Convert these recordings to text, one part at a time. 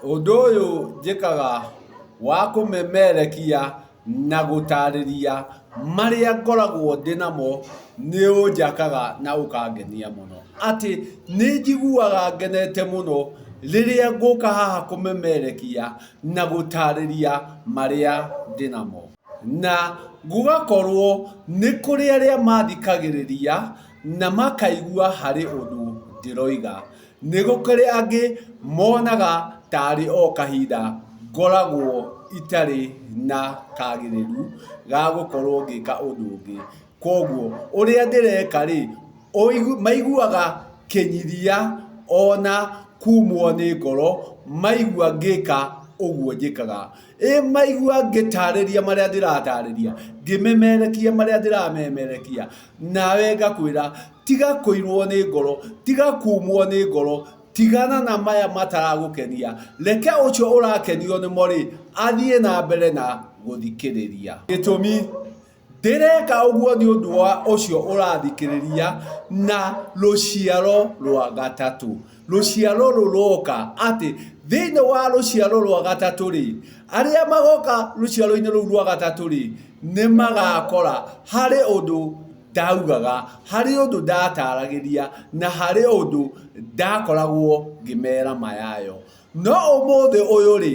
Ũndũ ũyũ njĩkaga wa kũmemerekia na gũtarĩria marĩa ngoragwo ndĩ namo nĩ ũnjakaga na ũkangenia mũno. Atĩ nĩ njiguaga ngenete mũno rĩrĩa ngũka haha kũmemerekia na gũtarĩria marĩa ndĩ namo. Na gũgakorwo nĩ kũrĩ arĩa mathikagĩrĩria na makaigua harĩ ũndũ ndĩroiga. Nĩ gũkĩrĩ angĩ monaga tarĩ o kahinda ngoragwo itarĩ na kagĩrĩru ga gũkorwo ngĩka ũndũ ũngĩ. Koguo ũrĩa ndĩreka rĩ, maiguaga kĩnyiria ona kumwo nĩ ngoro maigua ngĩka ũguo njĩkaga. Ĩ maigua ngĩtarĩria marĩa ndĩratarĩria, ngĩmemerekia marĩa ndĩramemerekia, nawe ngakwĩra tiga kũirwo nĩ ngoro, tiga kumwo nĩ ngoro, tigana na maya mataragũkenia, reke ũcio ũrakenio nĩmo rĩ, athiĩ na mbere na gũthikĩrĩria. Gĩtũmi ndĩreka ũguo nĩ ũndũ wa ũcio ũrathikĩrĩria na rũciaro rwa gatatũ. Rũciaro rũroka atĩ thĩinĩ wa rũciaro rwa gatatũ rĩ, arĩa magoka rũciaro-inĩ rũu rwa gatatũ rĩ, nĩ magakora harĩ ũndũ ndaugaga, harĩ ũndũ ndataragĩria na harĩ ũndũ ndakoragwo ngĩmera ma yayo. No ũmũthĩ ũyũ-rĩ,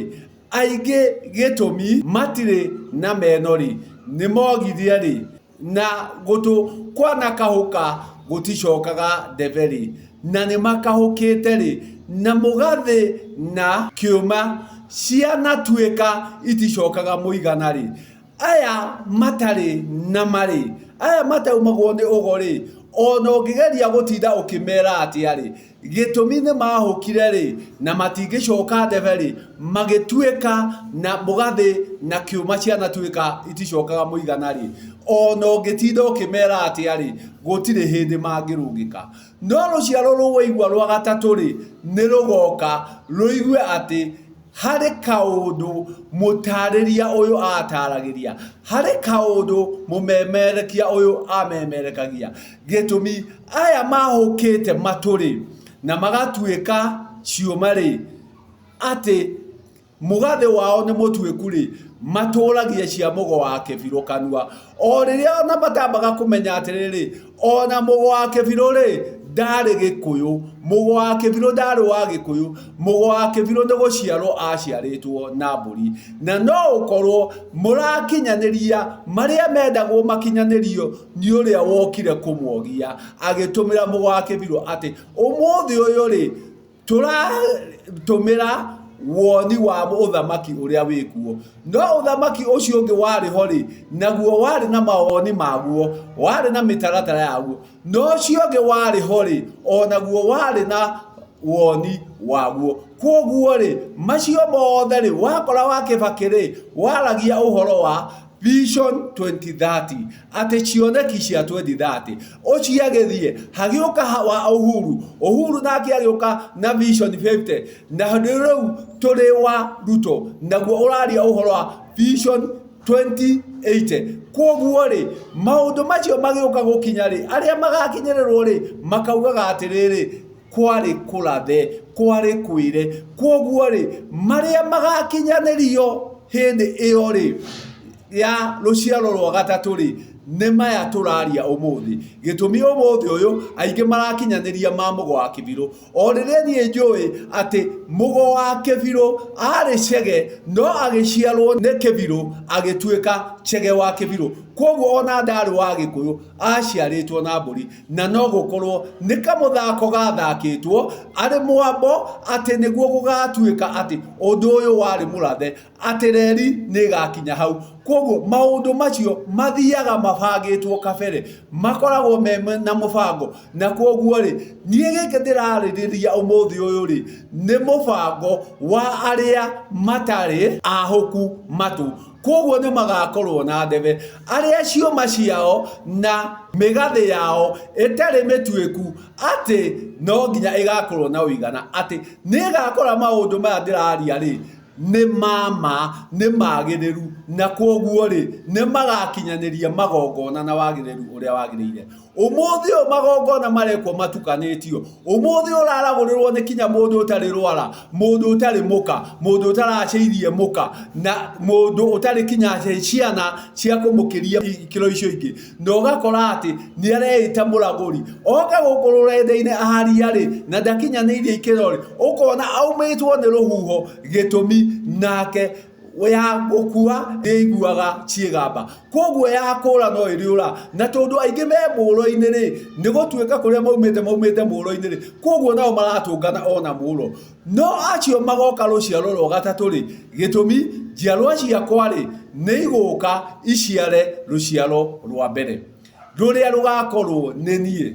aingĩ gĩtũmi matirĩ na meno-rĩ, nĩmogire-rĩ, na gũtũ kwanakahũka gũticokaga ndebe-rĩ, na nĩmakahũkĩte-rĩ, na mũgathĩ na kĩũma cianatuĩka iticokaga mũigana-rĩ, Aya matarĩ na ma-rĩ, aya mataumagwo nĩ ũgo-rĩ, o na ũngĩgeria gũtinda ũkĩmera atĩa-rĩ, gĩtũmi nĩ mahũkire-rĩ, na matingĩcoka ndebe-rĩ, magĩtuĩka na mũgathĩ na kĩũma cianatuĩka iticokaga mũigana-rĩ, o na ũngĩtinda ũkĩmera atĩa-rĩ, gũtirĩ hĩndĩ mangĩrũngĩka. No rũciaro rũu waigua rwa gatatũ-rĩ, nĩ rũgoka rũigue atĩ Harĩ kaũndũ mũtaarĩria ũyũ aataragĩria, harĩ kaũndũ mũmemerekia ũyũ aamemerekagia. Gĩtũmi, aya mahũkĩte matũ-rĩ, na magatuĩka ciũma-rĩ, atĩ mũgathĩ wao nĩ mũtuĩku-rĩ, matũũragia cia mũgo wa kĩbirũ kanua. O rĩrĩa ona matambaga kũmenya atĩrĩrĩ, ona mũgo wa kĩbirũ-rĩ, ndarĩ gĩkũyũ. Mũgo wa kĩbirũ ndarĩ wa gĩkũyũ. Mũgo wa kĩbirũ nĩ gũciarwo aciarĩtwo na mbũri. Na no ũkorwo mũrakinyanĩria marĩa mendagwo makinyanĩrio nĩ ũrĩa wokire kũmwogia agĩtũmĩra mũgo wa kĩbirũ atĩ ũmũthĩ ũyũ-rĩ, Tũratũmĩra woni wa ũthamaki ũrĩa wĩkuo. No ũthamaki ũcio ũngĩ warĩ ho rĩ, naguo warĩ na mawoni maguo, warĩ na mĩtaratara yaguo. Na ũcio ũngĩ warĩ ho rĩ, o naguo warĩ na woni waguo. Kwoguo rĩ, macio mothe rĩ, wakora wa Kĩbakĩ rĩ, waragia ũhoro wa Vision 2030 atĩ cioneki cia 2030 ũcio agĩthiĩ hagĩũka wa Uhuru Uhuru nake agĩũka na Vision 50 na rĩu tũrĩ wa Ruto naguo ũraria ũhoro wa Vision 2080 kwoguo rĩ maũndũ macio magĩũka gũkinya rĩ arĩa magakinyĩrĩrwo rĩ makaugaga atĩrĩrĩ kwarĩ kũrathe kwarĩ kwĩre kwoguo rĩ marĩa magakinyanĩrio hĩndĩ ĩyo rĩ ya rũciaro rwa gatatũ rĩ nĩ maya tũraria ũmũthĩ gĩtũmi ũmũthĩ ũyũ aingĩ marakinyanĩria ma mũgo wa kĩbirũ o rĩrĩa niĩ njũĩ atĩ mũgo wa kĩbirũ arĩ cege no agĩciarwo nĩ kĩbirũ agĩtuĩka chege wa kĩbirũ kwoguo ona ndarĩ wa gĩkũyũ aciarĩtwo na mbũri na no gũkorwo nĩ kamũthako gathakĩtwo arĩ mwambo atĩ nĩguo gũgatuĩka atĩ ũndũ ũyũ warĩ mũrathe atĩ reri nĩ ĩgakinya hau. Kwoguo maũndũ macio mathiaga mabangĩtwo kabere, makoragwo me na mũbango, na kwoguo rĩ, niĩ gĩkĩ ndĩrarĩrĩria ũmũthĩ ũyũ rĩ, nĩ mũbango wa arĩa matarĩ ahũku matũ. Kwoguo nĩ magakorwo na ndebe, arĩa ciũma ciao na mĩgathĩ yao ĩtarĩ mĩtuĩku atĩ no nginya ĩgakorwo na ũigana, atĩ nĩ ĩgakora maũndũ maya ndĩraria rĩ, nĩ ma ma, nĩ magĩrĩru, na kwoguo-rĩ, nĩ magakinyanĩria magongona na wagĩrĩru ũrĩa wagĩrĩire. Ũmũthĩ ũyũ magongona marekwo matukanĩtio. Ũmũthĩ ũraragũrĩrwo nĩ kinya mũndũ ũtarĩ rwara, mũndũ ũtarĩ mũka, mũndũ ũtaracĩirie mũka, na mũndũ ũtarĩ kinya ciana cia kũmũkĩria ikĩro icio ingĩ. Na ũgakora atĩ nĩ areĩta mũragũri. Oka gũkũ rũrenda-inĩ aria rĩ, na ndakinyanĩirie ikĩro rĩ, ũkona aumĩtwo nĩ rũhuho gĩtũmi nake ya gũkua ndĩiguaga ciĩgamba koguo ya kũra no ĩrĩũra na tondũ aingĩ me mũro-inĩ rĩ nĩ gũtuĩka kũrĩa maumĩte maumĩte mũro-inĩ rĩ koguo nao maratũngana ona mũro no acio magoka rũciaro rwa gatatũ rĩ gĩtũmi njiarwa ciakwa rĩ nĩ igũka iciare rũciaro rwa mbere rũrĩa rũgakorwo nĩ niĩ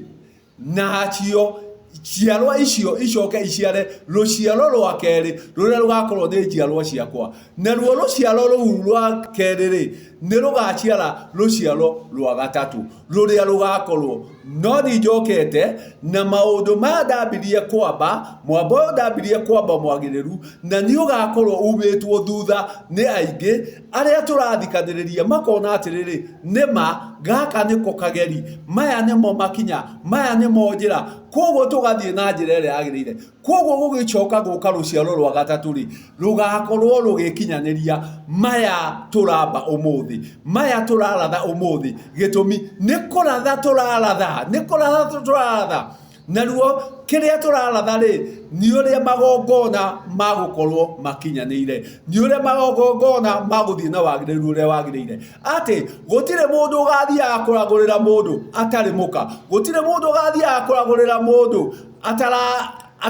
nacio njiarwa icio icoke iciare rũciaro rwa kerĩ rũrĩa rũgakorwo nĩ njiarwa ciakwa naruo rũciaro rũu rwa kerĩ rĩ nĩ rũgaciara rũciaro rwa gatatũ rũrĩa rũgakorwo no ni njokete na maũndũ maya ndambirie kwamba mwamba ũyũ ndambirie kwamba mwagĩrĩru na nĩ ũgakorwo umĩtwo thutha nĩ aingĩ arĩa tũrathikanĩrĩria makona atĩrĩrĩ nĩma gaka nĩko kageri maya nĩmo makinya maya nĩmo njĩra koguo tũgathiĩ na njĩra ĩrĩa yagĩrĩire koguo gũgĩcoka gũka rũciaro rwa gatatũ rĩ rũgakorwo rũgĩkinyanĩria maya tũramba ũmũthĩ maya tũraratha ũmũthĩ gĩtũmi nĩ kũratha tũraratha nĩ kũratha tũraratha naruo kĩrĩa tũraratha rĩ nĩ ũrĩa magongona magũkorwo makinyanĩire nĩ ũrĩa magongona magũthiĩ na wagĩrĩru ũrĩa wagĩrĩire atĩ gũtirĩ mũndũ ũgathiaga kũragũrĩra mũndũ atarĩ mũka gũtirĩ mũndũ ũgathiaga kũragũrĩra mũndũ atara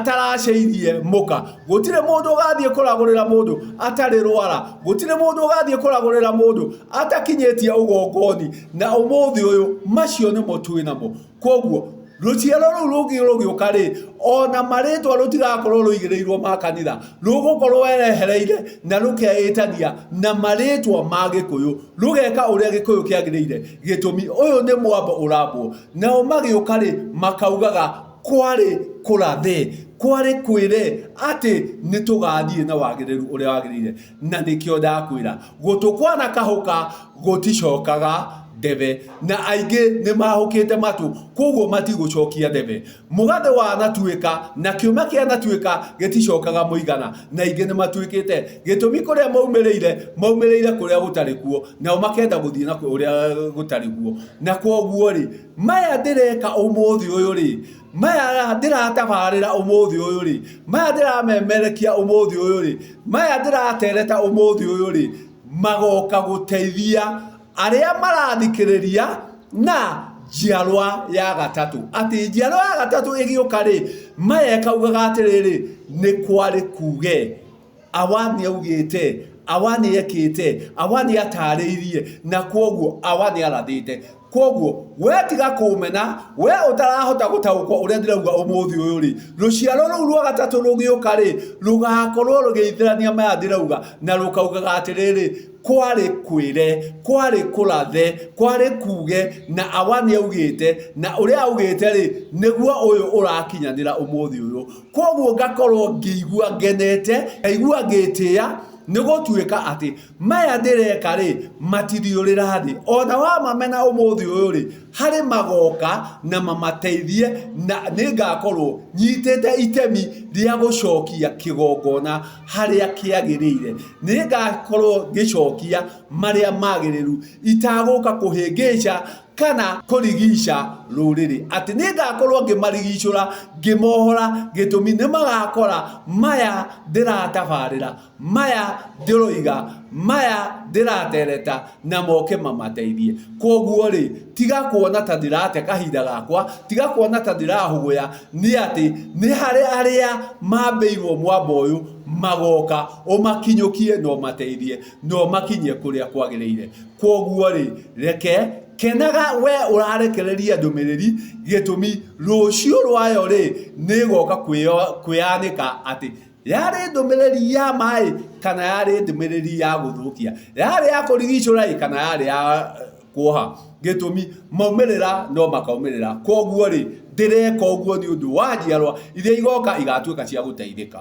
ataracĩirie mũka gũtirĩ mũndũ ũgathiĩ kũragũrĩra mũndũ atarĩ rwara gũtirĩ mũndũ ũgathiĩ kũragũrĩra mũndũ atakinyĩtie ũgongoni na ũmũthĩ ũyũ macio nĩmo twĩ namo koguo rũciaro rũu rũngĩ rũgĩũka rĩ ona marĩtwa rũtigakorwo rũigĩrĩirwo ma kanitha rũgũkorwo werehereire na rũkeĩtania na marĩtwa ma gĩkũyũ rũgeka ũrĩa gĩkũyũ kĩagĩrĩire gĩtũmi ũyũ nĩ mwambo ũrambwo nao magĩũka rĩ makaugaga kwarĩ kũrathe kwarĩ kwĩre atĩ nĩ tũgathiĩ na wagĩrĩru ũrĩa wagĩrĩire na nĩkĩo ndakwĩra gũtũ kwana kahũka gũticokaga ndebe na aingĩ nĩ mahũkĩte matũ koguo matigũcokia ndebe mũgathe wanatuĩka na kĩũma kĩanatuĩka gĩticokaga mũigana na aingĩ nĩ matuĩkĩte gĩtũmi kũrĩa maumĩrĩire maumĩrĩire kũrĩa gũtarĩ kuo nao makenda gũthiĩ na kũrĩa gũtarĩ kuo na koguo rĩ maya ndĩreka ũmũthĩ ũyũ rĩ maya ndĩratabarĩra ũmũthĩ ũyũ rĩ maya ndĩramemerekia ũmũthĩ ũyũ rĩ maya ndĩratereta ũmũthĩ ũyũ rĩ magoka gũteithia arĩa marathikĩrĩria na njiarwa ya gatatũ atĩ njiarwa ya gatatũ ĩgĩũka rĩ maya ĩkaugaga atĩrĩrĩ nĩ kwarĩ kuge awa nĩ augĩte awa nĩ ekĩte awa nĩ atarĩirie na kwoguo awa nĩ arathĩte koguo we tiga kũmena we ũtarahota gũtaũkwo ũrĩa ndĩrauga ũmũthĩ ũyũ rĩ rũciaro rũu rwa gatatũ rũgĩũka rĩ rũgakorwo rũgĩithĩrania maya ndĩrauga na rũkaugaga atĩrĩrĩ kwarĩ kwĩre kwarĩ kũrathe kwarĩ kuge na awa nĩ augĩte na ũrĩa augĩte rĩ nĩguo ũyũ ũrakinyanĩra ũmũthĩ ũyũ koguo ngakorwo ngĩigua ngenete ngaigua ngĩtĩĩa nĩ gũtuĩka atĩ maya ndĩreka rĩ matiriũrĩra thĩ ona wamamena ũmũthĩ ũyũ rĩ harĩ magoka na mamateithie na nĩ ngakorwo nyitĩte itemi rĩa gũcokia kĩgongona harĩa kĩagĩrĩire nĩ ngakorwo ngĩcokia marĩa magĩrĩru itagũka kũhĩngĩca kana kũrigica rũrĩrĩ atĩ nĩ ngakorwo ngĩmarigicũra ngĩmohora gĩtũmi nĩ magakora maya ndĩratabarĩra maya ndĩroiga maya ndĩratereta na moke mamateithie koguo rĩ tiga kuona ta ndĩrate kahinda gakwa tiga kuona ta ndĩrahũgũya nĩ atĩ nĩ harĩ arĩa mambĩirwo mwamba ũyũ magoka ũmakinyũkie na ũmateithie na ũmakinyie kũrĩa kwagĩrĩire koguo rĩ reke kenaga we ũrarekereria ndũmĩrĩri gĩtũmi rũciũ rwayo rĩ nĩ ĩgoka kwĩyanĩka atĩ yarĩ ndũmĩrĩri ya maĩ kana yarĩ ndũmĩrĩri ya gũthũkia yarĩ ya kũrigicũra ĩ kana yarĩ ya kuoha gĩtũmi maumĩrĩra no makaumĩrĩra koguo rĩ ndĩreka ũguo nĩ ũndũ wa njiarwa iria igoka igatuĩka cia gũteithĩka.